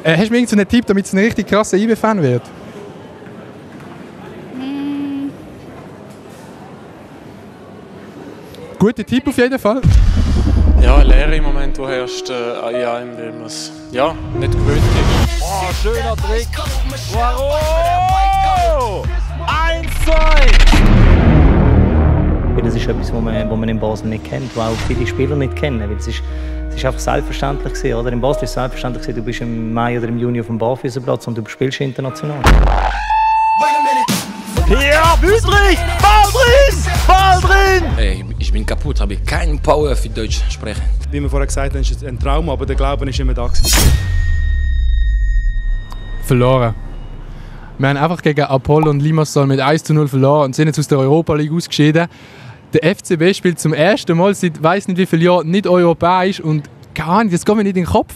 Hast du mir irgendeinen Tipp, damit es ein richtig krasser IB-Fan wird? Guter Tipp auf jeden Fall. Ja, eine Lehre im Moment, die herrscht an einem, weil man es nicht gewöhnt ist. Oh, schöner Trick. Wow! 1-2! Das ist etwas, was man in Basel nicht kennt, was auch viele Spieler nicht kennen. Weil es ist einfach selbstverständlich gewesen, oder? In Basel ist es selbstverständlich gewesen, du bist im Mai oder im Juni auf dem Barfüßerplatz und du spielst international. Ja, Wüttrich! Ball drin! Ball drin! Hey, ich bin kaputt, habe keine Power für Deutsch sprechen. Wie wir vorher gesagt haben, ist es ein Traum, aber der Glaube ist immer da gewesen. Verloren. Wir haben einfach gegen Apollo und Limassol mit 1:0 verloren und sind jetzt aus der Europa League ausgeschieden. Der FCB spielt zum ersten Mal seit weiss nicht wie vielen Jahren nicht europäisch und gar nicht, das geht mir nicht in den Kopf.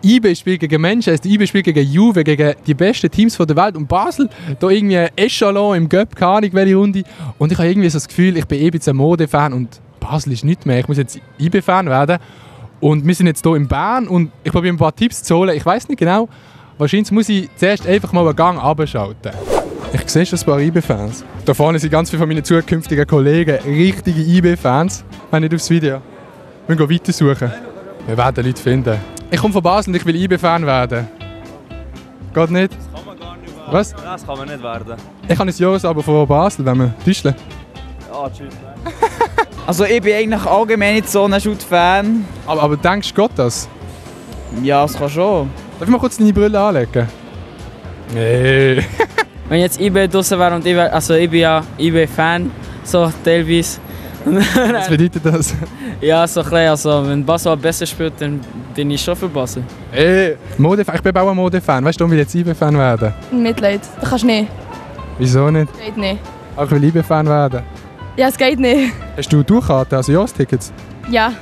IB spielt gegen Manchester, IB spielt gegen Juve, gegen die besten Teams der Welt und Basel, da irgendwie ein Echelon im Göpp, keine Ahnung welche Runde. Und ich habe irgendwie so das Gefühl, ich bin ein bisschen Mode-Fan und Basel ist nichts mehr. Ich muss jetzt IB-Fan werden. Und wir sind jetzt hier in Bern und ich probiere ein paar Tipps zu holen. Ich weiß nicht genau, wahrscheinlich muss ich zuerst einfach mal einen Gang runterschalten. Ich sehe schon ein paar IB-Fans. Da vorne sind ganz viele von meinen zukünftigen Kollegen richtige IB-Fans. Wenn nicht aufs Video. Wir gehen weitersuchen. Wir werden Leute finden. Ich komme von Basel und ich will IB-Fan werden. Geht nicht? Das kann man gar nicht werden. Was? Das kann man nicht werden. Ich habe ein Jahresabo von Basel, wenn wir täuschen. Ja, tschüss. Also ich bin eigentlich allgemein nicht so ein Shoot-Fan. Aber denkst du, geht das? Ja, es kann schon. Darf ich mal kurz deine Brille anlegen? Nee. Wenn jetzt IB draußen wäre und ich bin ja IB-Fan, so teilweise. Was bedeutet das? Ja, so klein, also wenn Basel besser spielt, dann bin ich schon für Basel. Modefan. Ich bin auch ein Modefan. Weißt du, warum ich jetzt IB-Fan werden? Mitleid. Das kannst du nicht. Wieso nicht? Das geht nicht. Aber ich will IB-Fan werden. Ja, es geht nicht. Hast du Durchkarten, also Jahrestickets? Ja.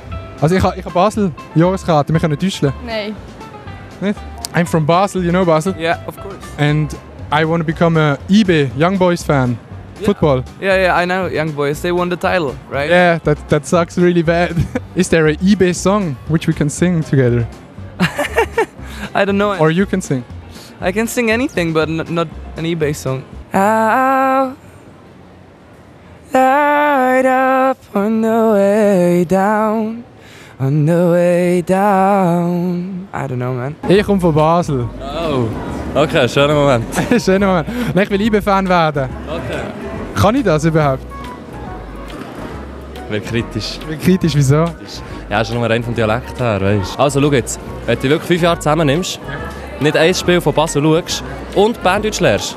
Also ich habe Basel Jahreskarte, wir können täuschen. Nein. Nicht? I'm from Basel, you know Basel? Yeah, of course. And I want to become a IB, Young Boys fan. Football. Yeah, I know, Young Boys. They won the title, right? Yeah, that sucks really bad. Is there a IB song which we can sing together? I don't know. Or you can sing? I can sing anything, but not an eBay song. I'll light up on the way down. On the way down. I don't know, man. Ich komme von Basel. Oh, okay, schöner Moment. Schöner Moment. Nein, ich will IB-Fan werden. Okay. Kann ich das überhaupt? Wäre kritisch. Ich bin kritisch, wieso? Ja, schon nur rein vom Dialekt her, weißt du. Also schau jetzt, wenn du wirklich 5 Jahre zusammennimmst, nicht ein Spiel von Basel schaust und Berndeutsch lernst,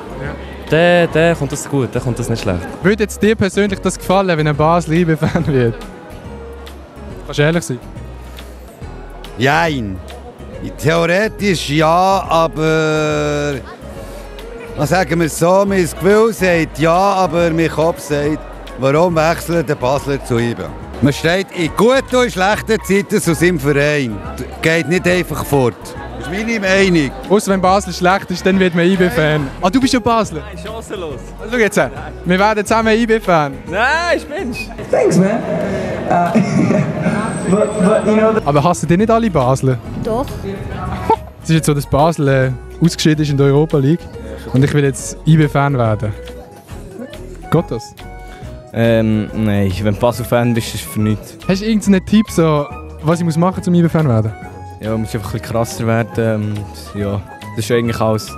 dann kommt das gut, dann kommt das nicht schlecht. Würde jetzt dir persönlich das gefallen, wenn ein Basel IB-Fan wird? Kannst du ehrlich sein? Jein. Theoretisch ja, aber... Was sagen wir so, mein Gefühl sagt ja, aber mein Kopf sagt, warum wechseln der Basler zu IBE? Man steht in guten und schlechten Zeiten zu seinem Verein. Geht nicht einfach fort. Das ist meine Meinung. Ausser wenn Basel schlecht ist, dann wird man IB-Fan. Ah, du bist ja Basler? Nein, chancenlos. Schau jetzt, wir werden zusammen IB-Fan. Nein, spinnst. Thanks, man. Aber hassen die nicht alle Basler? Doch. Es ist jetzt so, dass Basel ausgeschieden ist in der Europa League. Und ich will jetzt IB-Fan werden. Geht das? Nein, wenn du Basel-Fan bist, ist es für nichts. Hast du irgendeinen Tipp, so, was ich machen muss, um IB-Fan zu werden? Ja, du musst einfach ein bisschen krasser werden. Und, ja, das ist eigentlich alles.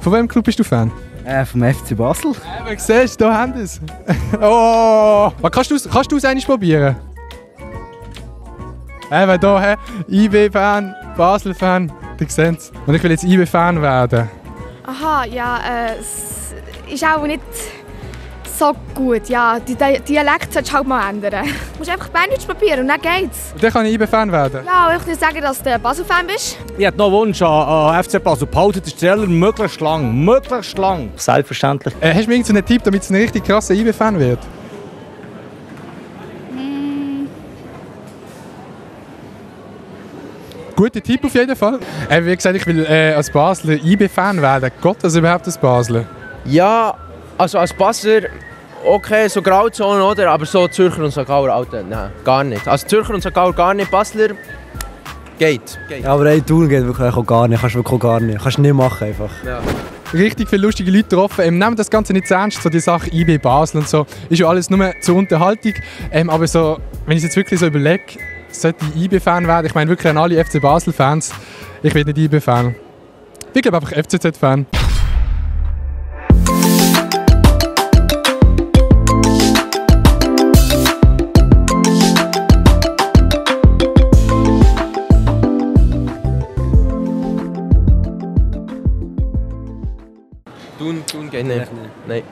Von welchem Club bist du Fan? Vom FC Basel. Aber siehst du, da haben sie es. Oh! Kannst du es einmal probieren? Eben hier, IB-Fan, Basel-Fan, die sehen es. Und ich will jetzt IB-Fan werden. Aha, ja, es ist auch nicht so gut. Ja, die Dialekt solltest du halt mal ändern. Du musst einfach Berndeutsch probieren und dann geht's. Und dann kann ich IB-Fan werden? Ja, ich würde sagen, dass du Basel-Fan bist. Ich hätte noch Wunsch an FC Basel. Behaltet den Streller möglichst lang. Möglichst lang. Selbstverständlich. Hast du mir irgendeinen Tipp, damit es ein richtig krasser IB-Fan wird? Guter Tipp auf jeden Fall. Wie gesagt, ich will als Basler IB-Fan werden. Geht das überhaupt als Basler? Ja, also als Basler okay, so Grauzone, oder? Aber so Zürcher und St. Gauer, Alter, nein, gar nicht. Also Zürcher und St. Gauer gar nicht, Basler geht. Ja, aber ey, Thun geht wirklich auch gar nicht, kannst wirklich auch gar nicht. Kannst nicht machen einfach. Ja. Richtig viele lustige Leute getroffen. Nehmt das Ganze nicht zu ernst, so die Sache IB Basel und so. Ist ja alles nur zur Unterhaltung. Aber so, wenn ich es jetzt wirklich so überlege, sollte ich IB-Fan werden, ich meine wirklich an alle FC Basel-Fans, ich bin nicht IB-Fan. Ich glaube einfach FCZ-Fan. Thun geht nicht. Nein.